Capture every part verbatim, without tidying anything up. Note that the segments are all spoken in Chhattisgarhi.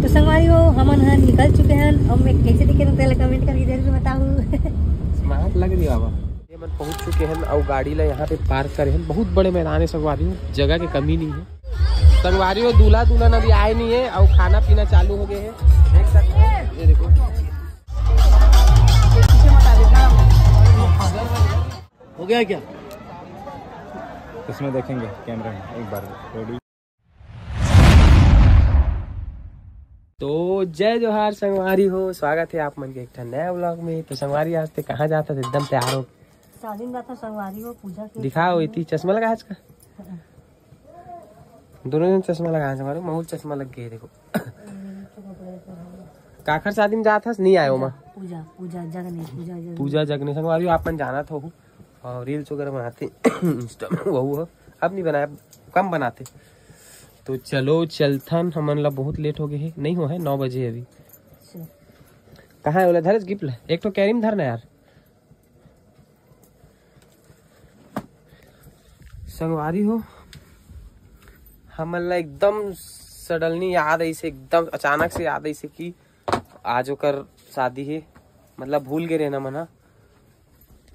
तो संगवारी हो, हमन ह निकल चुके हन। अब मैं कैसे दिखे तेला कमेंट करके जरूर बताहू। स्मार्ट लग रही बाबा। ये मन पहुंच चुके हैं और गाड़ी ला यहाँ पे पार्क करे हैं। बहुत बड़े मैदान है संगवारी हो, जगह की कमी नहीं है। संगवारी हो, दूल्हा दुल्हन अभी आए नहीं है और खाना पीना चालू हो गए हैं, देख सकते हैं। ये देखो, हो गया क्या? इसमें देखेंगे कैमरा में एक बार। रेडी। तो जय जोहार संगवारी हो, स्वागत है आप मन के एक ठन नया व्लॉग में। तो संगवारी, आज ते कहाँ जाता था एकदम तैयार हो? शादी में जाता संगवारी हो, पूजा के। दिखाओ इति चश्मा लगा आज का। दोनों जन चश्मा लगा है संगवारी, महू चश्मा लग गए देखो। काखर शादी में जात हस, नहीं आयो माँ। पूजा, पूजा जगने, पूजा जगने। पूजा जगने संगवारी, आप मन जानत हो और रील्स वगैरह बनाते इंस्टा में, वहू हो। अब नहीं बनाए, कम बनाते। तो चलो चलथन, हमन ला बहुत लेट हो गए है, नहीं हो है, नौ बजे अभी। अच्छा। कहाँ है बोला, धरस गिफ्ट ला, एक तो कैरी में धरना यार। संगवारी हो, हमन ला एकदम सडनली याद आइसे, एकदम अचानक से याद आइसे कि आज ओकर शादी है, मतलब भूल गए रहना मन ह,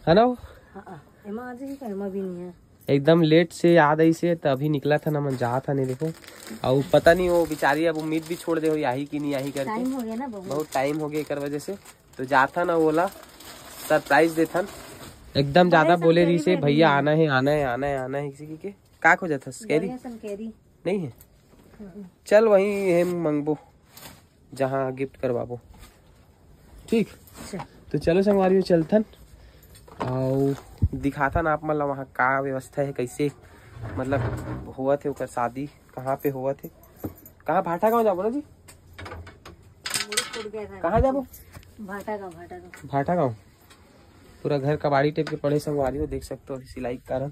है ना? हाँ, एमा आ जाही का, एमा भी नहीं है। एकदम लेट से याद आइसे, त अभी निकला था ना, मन जात था नहीं देखो। और पता नहीं वो बेचारी अब उम्मीद भी छोड़ दे हो, आही कि नहीं आही करके। टाइम हो गया ना बहुत। बहुत टाइम हो गया एकर वजह से। तो जाथन अउ ओला सरप्राइज देथन। एकदम ज्यादा बोले रही से, भैया आना है, आना है, आना है, आना है, किसी की के का खोजत हस? कैरी? बढ़िया सन कैरी। नहीं है? हम्म। चल वहीं हम मंगबो, जहाँ गिफ्ट करवाबो। ठीक? अच्छा। तो चलो संगवारी हो, चलथन अउ दिखाथन आप मन ला वहाँ का व्यवस्था है, कैसे मतलब होवत है ओकर शादी, कहाँ पे होवत है, कहाँ भाटा गाँव जाबो ना जी? कहाँ जाबो? भाटा गाँव, भाटा गाँव। भाटा गाँव। पूरा घर कबाड़ी टाइप के पड़े संगवारी हो, देख सकते हो सिलाई के कारण।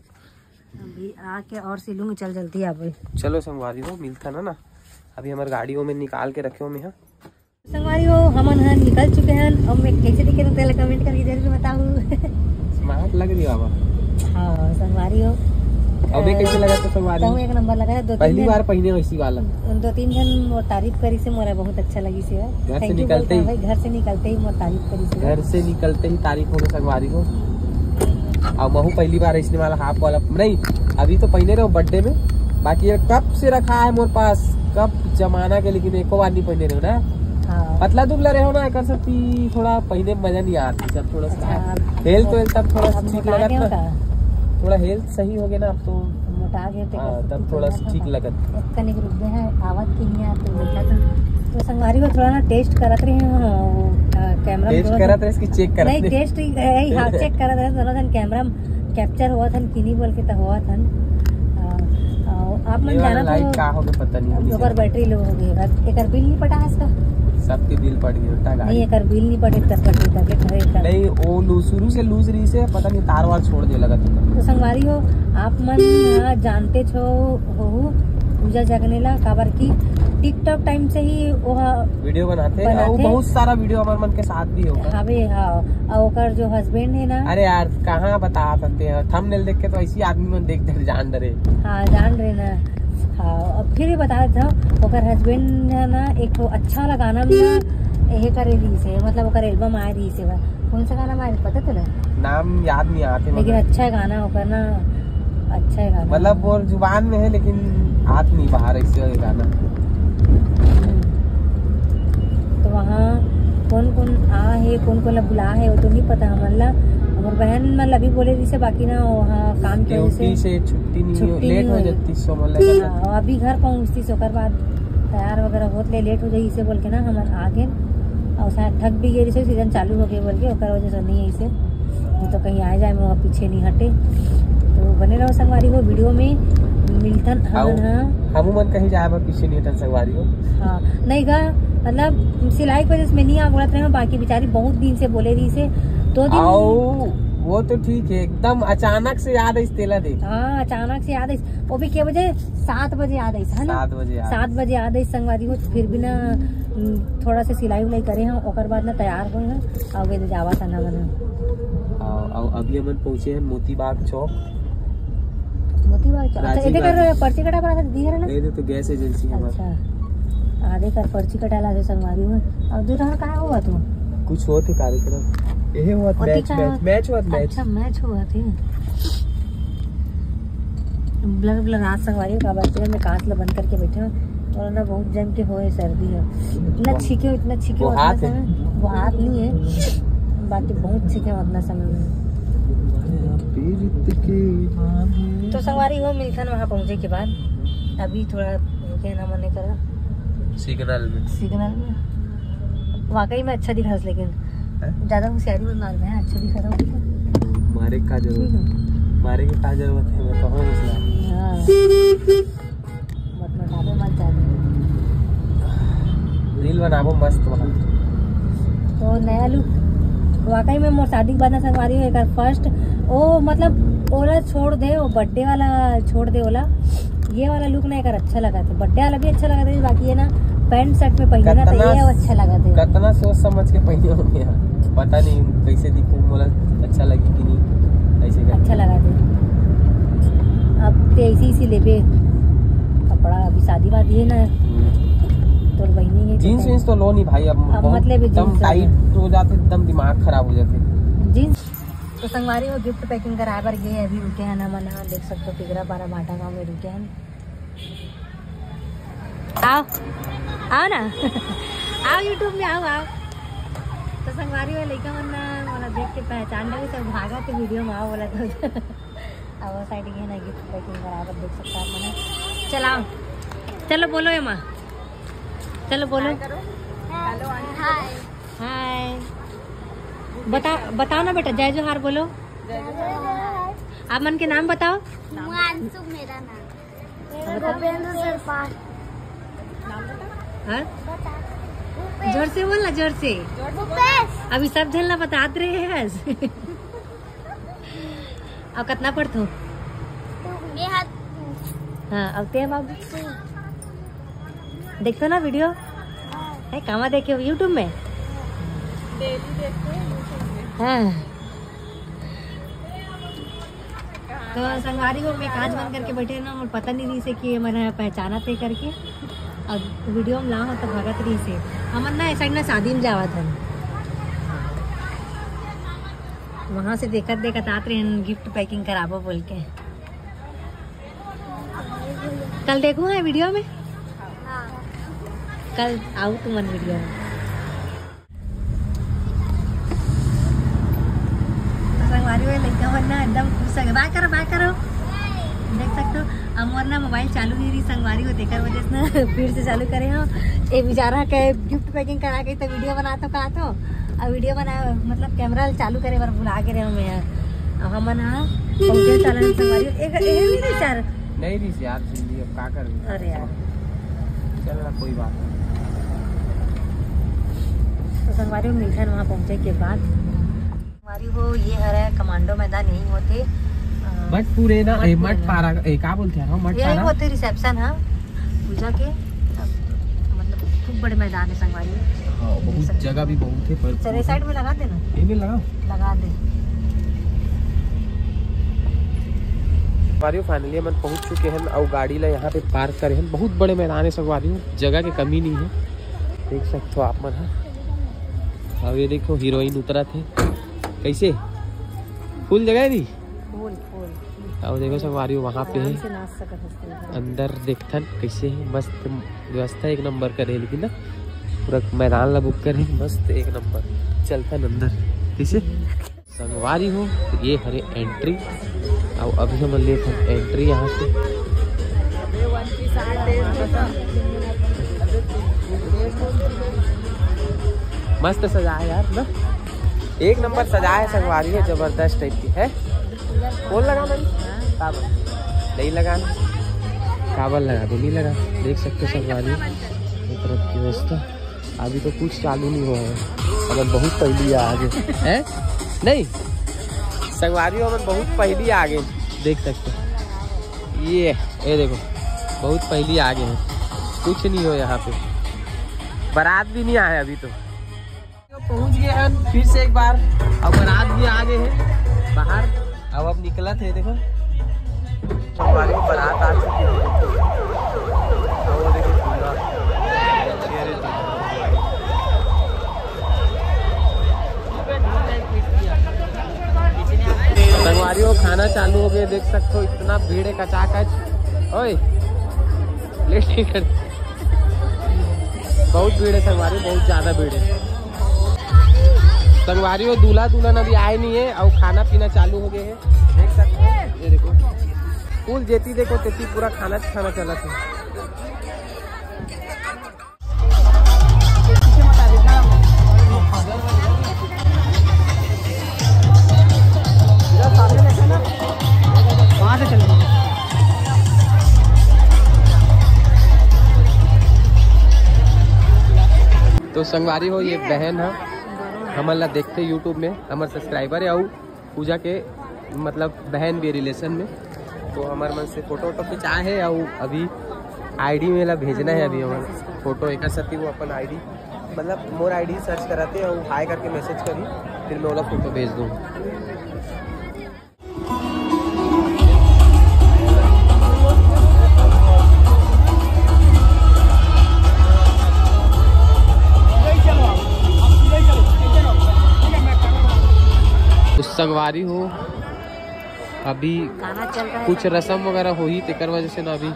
अभी आके और सिलूंगी, चल जल्दी आबे। चलो संगवारी हो, मिलता ना ना, अभी हमारे गाड़ी में निकाल के रखे हो मैं। संगवारी हो, हमन ह निकल चुके हैं। अब मैं कैसे दिखे तेला कमेंट करके जरूर बताहू। स्मार्ट लग रही बाबा। हाँ संगवारी हो। अबे कैसे लगा तो संगवारी? तो एक नंबर लगा है। दो तीन पहली जन, बार पहने वैसी वाला। दो तीन जन मोर तारीफ करी से, मोरा बहुत अच्छा लगी से। घर से Thank you निकलते बोलता ही। हूँ भाई, घर से निकलते ही मोर तारीफ करी से। घर से निकलते ही तारीफ हो गई संगवारी हो। अब महू पहली बार इसने वाला हाफ वाला नहीं, अभी तो पहने रहो बर्थडे में, बाकी ये कब से रखा है मोर पास, कब जमाना के, लेकिन एको बार नहीं पहने रहो ना। हाँ। पतला दुबला रहो ना, एकर से थोड़ा पहने में मजा नहीं आती, सब थोड़ा सा अच्छा। हेल्थ वेल्थ तब थोड़ा अब ठीक मोटा लगत गया ना। का? थोड़ा हेल्थ सही हो गया ना अब तो। मोटा गया तो हाँ, कैसे तब कुछ थोड़ा होता ठीक था? लगत। एक कनिक रुक गए हैं, आवत की नहीं आती, बोलता था। तो संगवारी हो थोड़ा ना टेस्ट करत रहे हैं, वो, आ, कैमरा में टेस्ट दोनों करत जन रहे, इसकी चेक करत नहीं, रहे। टेस्ट ही, ए, हाँ, चेक करत रहे, दोनों जन कैमरा में कैप्चर होवत हन कि नहीं बोल के तो होवत हन। आ, आ, आप मन ये वाला जानत लाइट हो, का हो गया पता नहीं, अब मुझे। ओकर बैटरी लो हो गई, बस एकर बिल नहीं पटा है इसका। सबके बिल पट गए, उल्टा गाड़ी। नहीं, एकर बिल नहीं पटे, एकर बैटरी का, एकर नहीं, वो लू-, शुरू से लूज रही से, पता नहीं तार वार छोड़ दे लगा था। तो संगवारी हो, आप मन, आ, जानते छो, हो पूजा जगने ला, काबर की TikTok टाइम से ही वो वीडियो बनाते हैं, बनाते। और बहुत सारा वीडियो हमारे मन के साथ भी होगा। हवे, हाँ। और ओकर जो हस्बैंड है ना, अरे यार, कहाँ बता सकते हैं, थंबनेल देख के तो ऐसी आदमी मन देख डर, जान डरे। हाँ, जान रहे ना। हाँ, अब फिर भी बता देता हूँ, ओकर हस्बैंड है ना, एक ठो अच्छा वाला गाना में ना, ये करे रही से, मतलब ओकर एल्बम आए रही से बा। कौन सा गाना में आए रही, पता तो ना? नाम याद नहीं आते, लेकिन मगर अच्छा गाना ओकर ना, अच्छा है गाना। मतलब वो जुबान में है, लेकिन आत नहीं बाहर ऐसे गाना। हम्म। तो वहाँ कौन कौन आ है, कौन कौन ला बुला है, वो तो नहीं पता हमन ला। हमर बहन मन ला भी बोले रही से, बाकी ना वहाँ काम की वजह से ड्यूटी से छुट्टी नहीं हो, छुट्टी लेट नहीं हो होई। जाती, सो मन लगा हाँ, था। और अभी घर पहुँचती से ओकर बाद तैयार वगैरह होत ले लेट हो जाई, इसे बोल के ना हमन आ गए। और शायद थक भी गए, जैसे सीजन चालू हो गए बोल के, ओकर वजह से नहीं ऐसे। नहीं तो कहीं आए जाए में वहाँ पीछे नहीं हटे। तो बने रहो संगवारी हो वीडियो में, मिलथन आओ। हमन हाँ। हमू मन कहीं जाए बर पीछे नहीं हटन संगवारी हो। हाँ, नहीं गा, मतलब सिलाई की वजह से मैं नहीं आ बोलत रहे हूँ, बाकी बेचारी बहुत दिन से बोले रही से, दो दिन। आओ, वो तो ठीक है, एकदम अचानक से याद आइस तेला देख। हाँ, अचानक से याद आइस, वो भी के बजे? सात बजे याद आइस, है ना? सात बजे याद सात बजे याद आइस संगवारी हो, तो फिर भी ना, हम्म, थोड़ा सा सिलाई उलाई करे हैं, ओकर बाद ना तैयार होए हैं, और वे जावा था ना बना। आओ, आओ, अभी हमन पहुँचे हैं मोती बाग चौक। मोती बाग चौक। अच्छा, राजीव एदे कर गांधी। पर्ची कटा बना था, दिए रहे ना? ये तो गैस एजेंसी है हमारी। अच्छा। आधे कर पर्ची कटाला से संगवारी हो। अब दू डहर काय होवत हे? कुछ होत हे कार्यक्रम। एहे होवत हे, ओती मैच, का मैच, होवत हे? मैच होवत हे, मैच। अच्छा, मैच होवत हे। Blur blur हाथ संगवारी हो, काबर के मैं कांच ला बंद करके बैठे हों अउ ना बहुत जम के होए सर्दी हे। इतना छींके हों, इतना छींके हों, वो हाथ हे। समय वो हाथ नहीं हे, बाकी बहुत छींके हों उतना समय में। तो संगवारी हो, मिलथन वहाँ पहुँचे के बाद। अभी थोड़ा रुके ना मने करा। Signal में। Signal में। वाकई में अच्छा दिखत हे, लेकिन हैं? ज्यादा होशियारी मत मार, मैं अच्छा दिखत हों। मारे का जरूरत? ठीक हे। मारे के का जरूरत हे? मैं तो हों होशियार। हाँ। मत मटाबो, मत जाबो। Reel बनाबो मस्त वहाँ। तो नया look वाकई में मोर शादी के बाद ना संगवारी हो, एकर first, ओ मतलब ओला छोड़ दे, वो birthday वाला छोड़ दे ओला, ये वाला look ना एकर अच्छा लगथे, birthday वाला भी अच्छा लगथे, बाकी ये ना pant shirt में पहिने ना तो कतना, ये अच्छा लगथे। कतना सोच समझ के पहिने होंगे यार, पता नहीं कैसे दिखूं, मोला अच्छा लगी कि नहीं, ऐसे करके। अच्छा लगथे। अब ते ऐसे ही सी लेबे कपड़ा, अभी शादी वादी हे ना, हम्म। तोर बहिनी हे, jeans तो वींस तो लो नहीं भाई, अब अब बहुत मत लेबे एकदम jeans tight वाला। हो जाथे, एकदम दिमाग खराब हो जाथे। Jeans तो संगवारी हो, gift packing कराए बर गे, अभी रुके हन हमन ह, देख सकथो टिकरापारा भाटागांव में रुके हन। आओ, आओ ना। आओ YouTube में आओ, आओ। तो संगवारी हो, लइका मन ना मोला देख के पहचान डरे, सब भागथे video में आओ बोला तो। अब वो side गे ना, gift packing कराए बर, देख सकथो आप मन ह। चल आओ, चलो बोलो एमा, चलो बोलो। Hi। बता, बताओ ना बेटा, जय जोहार बोलो। आप मन के नाम बताओ। हिमांशु मेरा नाम। भूपेंद्र सरपाल। हाँ? जोर से बोल ना, जोर से। भूपेश। अभी सब झन ला बतात रहे हस। अउ कतना पढ़थो? मैं हाथ हाँ, अब ते बाबू। देखथो ना video? हाँ। हे, कामा देखे हो YouTube में? Daily देखते हैं YouTube में। हाँ। तो संगवारी हो, मैं कांच बंद करके बैठे ना, मोर पता नहीं रहिसे कि ये मन पहचानथे करके। अब video में लाओ तो भगत रहिसे। हमन ना ए side ना शादी में जावत हन, वहाँ से देखत देखत आत रहे हन gift packing कराबो बोल के। कल देखहू ना video में? हाँ। कल आऊ तुमन video में। तो संगवारी हो, लइका मन ना एकदम खुश हे। Bye करो, bye करो। देख सकथो, अब मोर ना mobile चालू नहीं रहिस संगवारी हो, तेकर वजह से ना फिर से चालू करे हों। ए बेचारा के gift packing करा के तो video बनाथों का तो, अब video बना, मतलब camera चालू करे बर भुला गे रहेंव मैं। अब हमन हा पहुंचे चालन संगवारी हो। एक, एक भी नहीं चार। नहीं रहिस यार, जिंदगी अब का करबे? अरे यार। चल ना, कोई बात नहीं। तो संगवारी हो, मिलथन वहाँ पहुँचे के बाद। संगवारी हो, ये हरे commando मैदान, यही होथे, अ, मठपुर ना, ए, मठपुर मठ ना। पारा, ए, का बोलथे यार, मठ ये पारा? होथे reception, हाँ, पूजा के, मतलब खूब बड़े मैदान हे संगवारी हो। हाँ, बहुत देख सकते जगह हो। भी बहुत हे, पर चल, ए side में लगा दे ना। ए में लगा। लगा दे। संगवारी हो, finally हमन पहुंच चुके हन अउ गाड़ी ला यहाँ पे park करे हन। बहुत बड़े मैदान हे संगवारी हो, जगह के कमी नहीं हे, देख सकथो आप मन ह। अब ये देखो, heroine उतरत हे, कैसे full जगह हे दी। Full, full। अब देखो संगवारी हो, वहाँ पे आराम हे। से नाच सकत हस तू। अंदर देखथन कैसे हे, मस्त व्यवस्था एक number करे हे, लेकिन ना पूरा मैदान ला book करे हे, मस्त एक number। चलथन अंदर, कैसे? संगवारी हो, ये हरे entry। अउ अभी हमन लेथन entry यहाँ से। मस्त सजाए यार ना, एक number सजाए हे संगवारी हो, जबरदस्त type के हे। कौन लगा भाई? काबर? नहीं लगा। काबर लगा दे, नहीं लगा। देख सकथो संगवारी हो, ये तरफ की व्यवस्था। अभी तो कुछ चालू नहीं हुआ हे, हमन बहुत पहली आ गे। हैं? नहीं, संगवारी हो, हमन बहुत पहली आ गे, देख सकथो। ये, ये देखो, बहुत पहली आ गे हे, कुछ नहीं हो यहाँ पे, बारात भी नहीं आए अभी तो। पहुँच गए हन फिर से एक बार, अउ बारात भी आ गे हे बाहर। अब, अब निकलत हे, देखो, हमारी बारात आ चुकी हे। अउ देखो, पूरा चालू हो गए, देख सकते हो इतना भीड़ है कचाकच। ओए, लेट नहीं कर, बहुत भीड़ है संगवारी, बहुत ज्यादा भीड़ है संगवारी। वो दूल्हा दुल्हन अभी आए नहीं है और खाना पीना चालू हो गए है, देख सकते हो। ये देखो, फुल जेती देखो तेती पूरा खाना खाना चला था। तो संगवारी हो, ये बहन है, हमन ला देखते YouTube में, हमर सब्सक्राइबर है, अउ पूजा के मतलब बहन भी रिलेशन में। तो हमर मन से फोटो वोटो खिंचाए है, अउ अभी आईडी में ला भेजना है अभी हमर फोटो, एक साथी वो अपन आईडी मतलब मोर आईडी सर्च कराते और हाय करके मैसेज करी, फिर मैं ओला फोटो भेज दूँ। तो संगवारी हो, अभी कुछ रसम वगैरह होही, तेकर वजह से ना अभी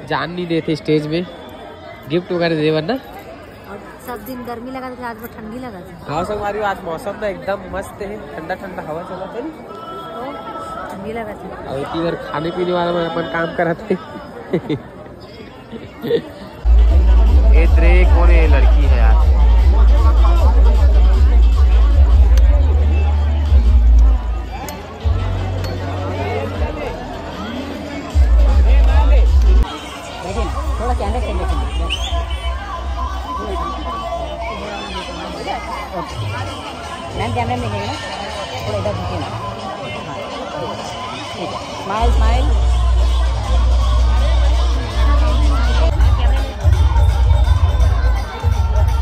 जान नहीं देते स्टेज में गिफ्ट वगैरह देवर ना। और सब दिन गर्मी लगा था, आज बहुत ठंडी लगा था। हाँ संगवारी, आज मौसम ना एकदम मस्त है, ठंडा ठंडा हवा चला था। तो ठंडी लगा था। और इतनी देर खाने पीने वाला में अपन काम करत है। ए तेरे कौन है लड़की है यार? थोड़ा कैमरे से देखिए। ओके। मैम कैमरे में देखिए ना, थोड़ा इधर झुकिए ना। हाँ, ठीक है। Smile, smile.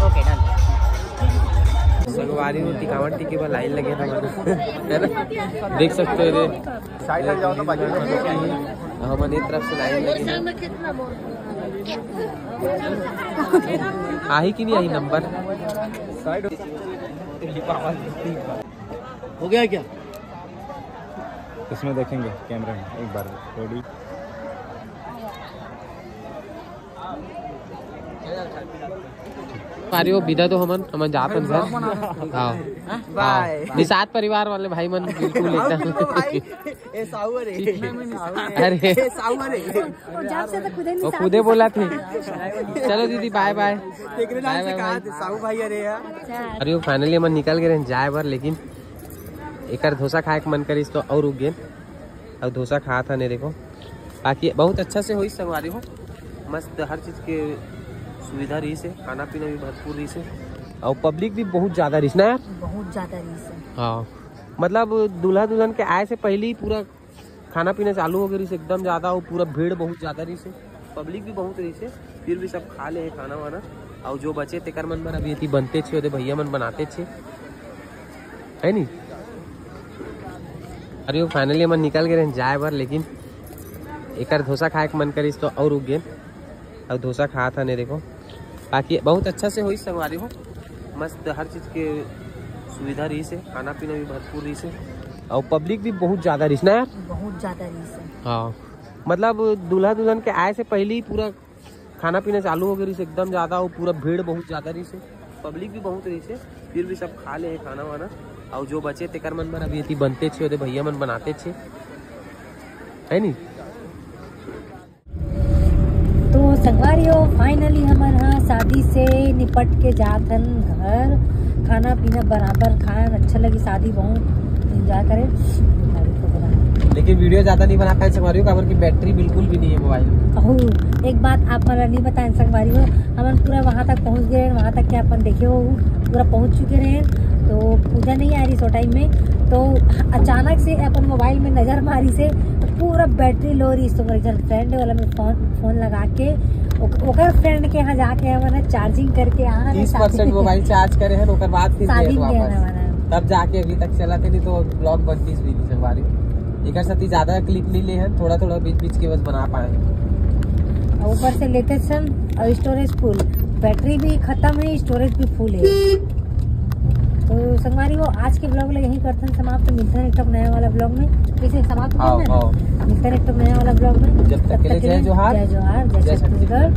Okay, done. संगवारी हो, टिकावन टिकी बर लाइन लगे था, है ना? देख सकते हो रे। साइड हट जाओ तो बाकी। हमन एक तरफ से लाइन लगे हैं। आही कि नहीं आही नंबर? साइड हो गया क्या? इसमें देखेंगे कैमरे में एक बार। रेडी। अरे वो विदा तो हमन, हमन जात हन घर। हाँ। बाय। हाँ। निषाद परिवार वाले भाई मन बिल्कुल एकदम। ए, साहू रे। अरे। ए, साहू रे। वो जब से तो खुदे वो निषाद खुदे बोला थे। चलो दीदी, बाय बाय। तेकरे नाम बाय से बाय कहा बाय। थे, साहू भाई, अरे यार। अच्छा। अरे वो फाइनली हमन निकल गए रहे जाए बर, लेकिन एकर डोसा खाए के मन करिस तो और रुक गए। अब डोसा खात हन, देखो। बाकी बहुत अच्छा से होइस संगवारी हो, मस्त हर चीज के सुविधा रहिस हे, खाना पीना भी भरपूर रहिस हे, और पब्लिक भी बहुत ज्यादा रहिस ना यार। बहुत ज्यादा रहिस हे। हाँ, मतलब दूल्हा दुल्हन के आए से पहले ही पूरा खाना पीना चालू हो गए रहिस, एकदम ज्यादा, और पूरा भीड़ बहुत ज्यादा रहिस हे, पब्लिक भी बहुत रहिस हे, फिर भी सब खा ले हे खाना वाना, और जो बचे तेकर मन बर अभी एती बनते छे, ओदे भैया मन बनाते छे, है नी? अरे वो फाइनली हमन निकल गए रहेन जाए बर, लेकिन एकर डोसा खाए के मन करिस तो और रुक गेन, और डोसा खात हन, देखो। बाकी बहुत अच्छा से होइस संगवारी हो, मस्त हर चीज के सुविधा रहिस हे, खाना पीना भी भरपूर रहिस हे, और पब्लिक भी बहुत ज्यादा रहिस ना यार। बहुत ज्यादा रहिस हे। हाँ, मतलब दूल्हा दुल्हन के आए से पहले ही पूरा खाना पीना चालू हो गए रहिस एकदम ज्यादा, और पूरा भीड़ बहुत ज्यादा रहिस हे, पब्लिक भी बहुत रहिस हे, फिर भी सब खा ले हे खाना वाना, और जो बचे तेकर मन बर अभी एती बनते छे, ओदे भैया मन बनाते छे, है नी? तो संगवारी हो, फाइनली हमन ह शादी से निपट के जात हन घर। खाना पीना बराबर खान, अच्छा लगी शादी, बहुत एंजॉय करे। लेकिन वीडियो ज्यादा नहीं बना पाए संगवारी हो, काबर कि बैटरी बिल्कुल भी नहीं है मोबाइल में। अहू, एक बात आप मन ला नहीं बताएं संगवारी हो, हमन पूरा वहाँ तक पहुँच गए, वहाँ तक के अपन देखे हो, पूरा पहुँच चुके रहे, तो पूजा नहीं आ रही सो टाइम में, तो अचानक से अपन मोबाइल में नजर मारी से तो पूरा बैटरी लो रही, तो एक जन फ्रेंड वाला में फोन, फोन लगा के ओक-, ओकर फ्रेंड के यहाँ जाके हमन चार्जिंग करके आ रहे तीस परसेंट शादी। मोबाइल चार्ज करे हैं, ओकर बाद फिर शादी गए में वापस। गए हमारा। तब जाके अभी तक चला थे, नहीं तो ब्लॉग बनतीस भी नहीं संगवारी। एकर साथ ही ज्यादा क्लिप नहीं ले हैं, थोड़ा थोड़ा बीच बीच के बस बना पाए हैं। और ऊपर से लेते सन और स्टोरेज फुल, बैटरी भी खत्म है, स्टोरेज भी फुल है। तो संगवारी हो, आज के vlog ला यहीं करथन समाप्त। मिलथन एक ठो नया वाला vlog में। कैसे समाप्त करना है? मिलथन एक ठो नया वाला vlog में। जब तक के लिए जय जोहार, जय जोहार, जय छत्तीसगढ़,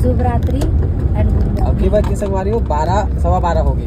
शुभ रात्रि and good morning। अगली बार के संगवारी हो, बारह, सवा बारह हो गई।